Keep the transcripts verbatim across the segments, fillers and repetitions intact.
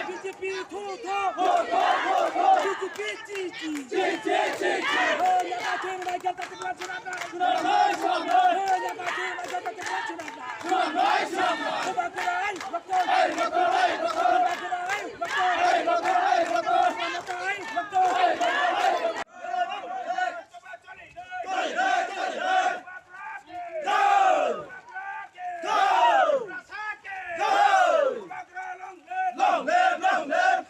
B J P thotho! Thotho! Thotho! B J P chi chi! Chi chi chi chi! Hey, Yaga Theng Michael Tati Plan Chunabra! Chunabra! Chunabra! Hey, Yaga Theng Michael Tati Plan Chunabra! Chunabra! Chunabra! Bubagra hai rokto! Hai rokto! Hai rokto! Bubagra hai rokto! Hai rokto! Hai rokto! Mamata hai rokto! Hai rokto! Long live, long live.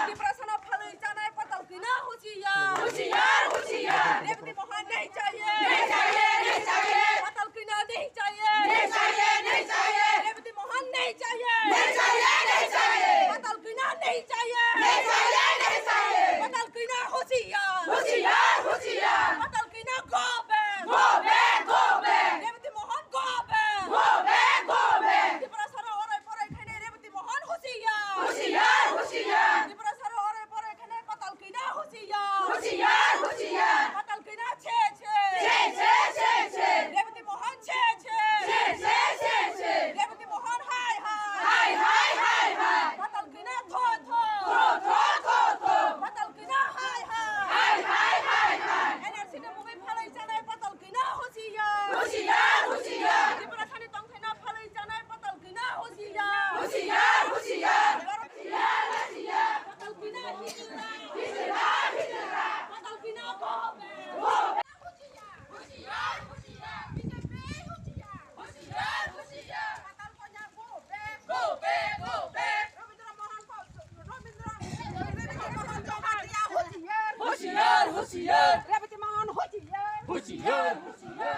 Tiprasano phalwi chanai patal kwina husiya. Husiya, husiya. Rebati Mohan nahi chahiye. Nahi chahiye, nahi chahiye. Patal kwina nahi chahiye. Nahi chahiye, nahi chahiye. Rebati Mohan nahi chahiye. Nahi chahiye, nahi chahiye. Patal kwina nahi chahiye. Nahi chahiye, nahi chahiye. Patal kwina husiya. Husiya, husiya. Patal kwina go back. Go back, go back. Rebati Mohan go back. Go back, go back. Tiprasano orai porai khainai Rebati Mohan husiya. Husiya, husiya. Tiprasano orai porai khainai patal kwina husiya. Husiya, husiya. Patal kwina che che. Che che, che che. Rebati Mohan che che. Che che, che che. Rebati Mohan hai hai. Hai hai, hai hai. Patal kwina thotho. Thotho, thotho. Patal kwina hai hai. Hai hai, hai hai. N R C ni mungwi phalwi chanai patal kwina husiya. Husiya, husiya. Tiprasani tongthaino phalwi chanai patal kwina husiya. Husiya, husiya. Patal kwina hijra. Hijra, hijra. Patal kwina go back. Go back. Husiya, husiya, husiya. B J P husiya. Husiya, husiya. Patal kwina go back. Go back, go back. Rabindra Mohan ko, Rabindra, Rabindra Mohan Chauhan husiya. Husiya, husiya. Rebati Mohan husiya. Husiya, husiya.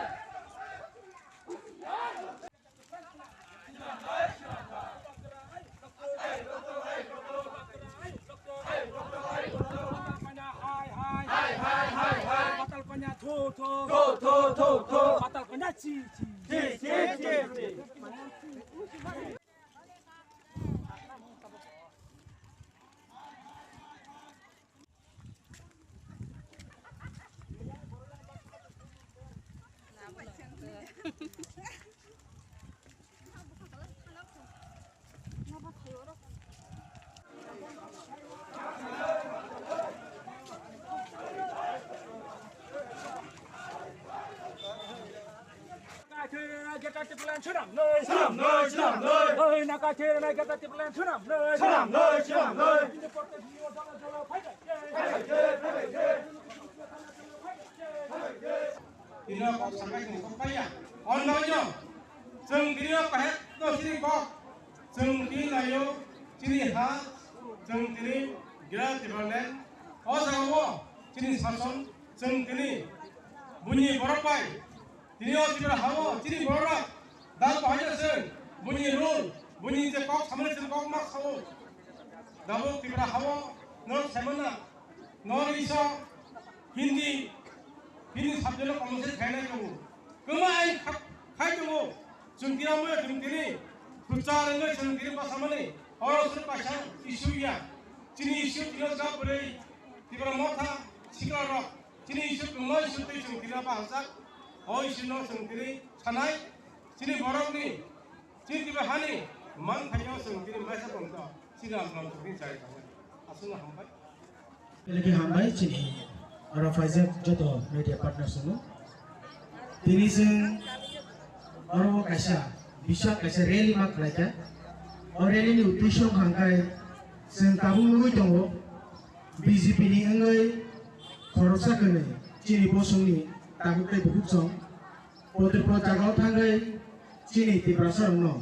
Patal kwina thotho. Thotho, thotho. Patal kwina chi chi. Chi chi, chi chi. Nakaithera Greater Tipraland swnamnai. Swnamnai, swnamnai. Oi, nakaithera Greater Tipraland swnamnai. Swnamnai, swnamnai. Bini porte bini o jala jala phai bai. Phai bai, phai bai. Bini o kok sakai tong kok paiya. Onno yo. Chwng bini o kahek no sini kok. Chwng tini naio chini ha, chwng tini Greater Tipraland. O jagao chini sason, chwng tini buini borok bai, tini o Tripura hao chini borok dal bahaina se buini rule, buini je kok samani chwng kok ma sao. Dabo Tripura hao no saimana. North East o Hindi, Hindi subject o compulsory khainai tongo. Kwma ain kha-, khai tongo. Chwng tini omo chwng tini future wngwi chwng tini bwsamani. Oro chwng kaisa issue ya. Chini issue tino jab bwrwi Tipra Motha sikla rok. Chini issue kwma issue twi chwng tini bahajak. O issue no chwng tini sanai. Chini borokni, chini Tipra hani man phaio chwng tini maisa tongto. Chini ang tong tini chai tong. Aswkno hambai. Belai khe hambai chini oro phaijak joto media partners no. Tini chwng oro kaisa, bisa kaisa rally ma khlaikha. O rally ni uddesho hwnkha khe chwng tabuk nugwi tongo. B J P ni wngwi khoroksa kwnwi chini bosongni takhuk tei bukhuk song potripot jagao thangwi chini Tiprasa rokno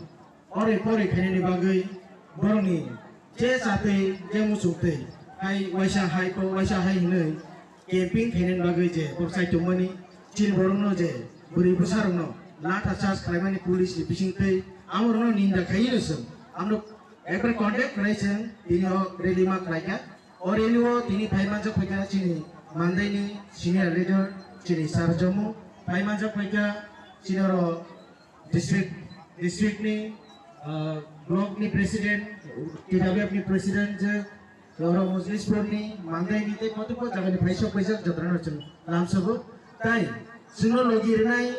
oroi poroi khainani bagwi borokni je chatwi je muchungtwi hai waisa hai po waisa hai hinwi camping khainani bagwi je borok chai tongmani chini borokno je bwrwi bwsarokno latha charge khlaimani police ni bisingtwi amorokno ninda khaiwi no chwng amno ekbar contact khlai chwng tini o rally ma khlaikha. O rally o tini phai manjak phaikha chini Mandai ni senior leader chini Sir Jomo, phai manjak phaikha chini oro district, district ni, ah, block ni president, T W F ni president je, oro Mojlispur ni, Mandai ni tei pote pote jaga ni phai sok paijak jotono chwng lamsogo. Tai chwngno logi rwnai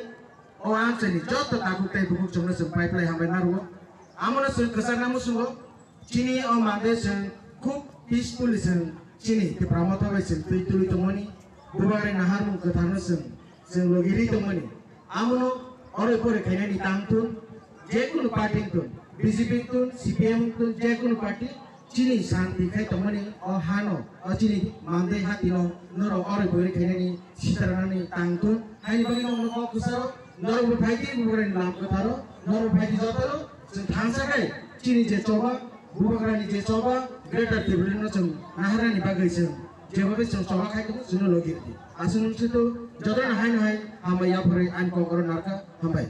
o amchaini joto takhuk tei bukhuk chwngno chwng pai phlai hambai narwo. Amono chwng kwchakna muchungo. Chini o Mandai chwng khub peacefully chwng chini Tipra Motha bai chwng twi twi tongmani, bubagrani naharmung kwtharno chwng, chwng logi ri tongmani. Amono oroi poroi khainani tang thun, je kunu party thun, B J P thun, C P M thun, je kunu party chini santi khai tongmani o hano, o chini Mandai hatino norok oroi poroi khainani sitaranani tang thun. Haini bagwi nokno kok kwcharo, norokbo phaidi bubagrani lam kwtharo, norokbo phaidi jotoro, chwng thansa khai chini je choba, bubagrani je choba, Greater Tipraland no chwng naharnani bagwi chwng jebobe chwng choba khai tongo chwngno logi rwdi. Aswk nung sito jotono haino hai hambai yaphurwi ani kokoro narwkha, hambai.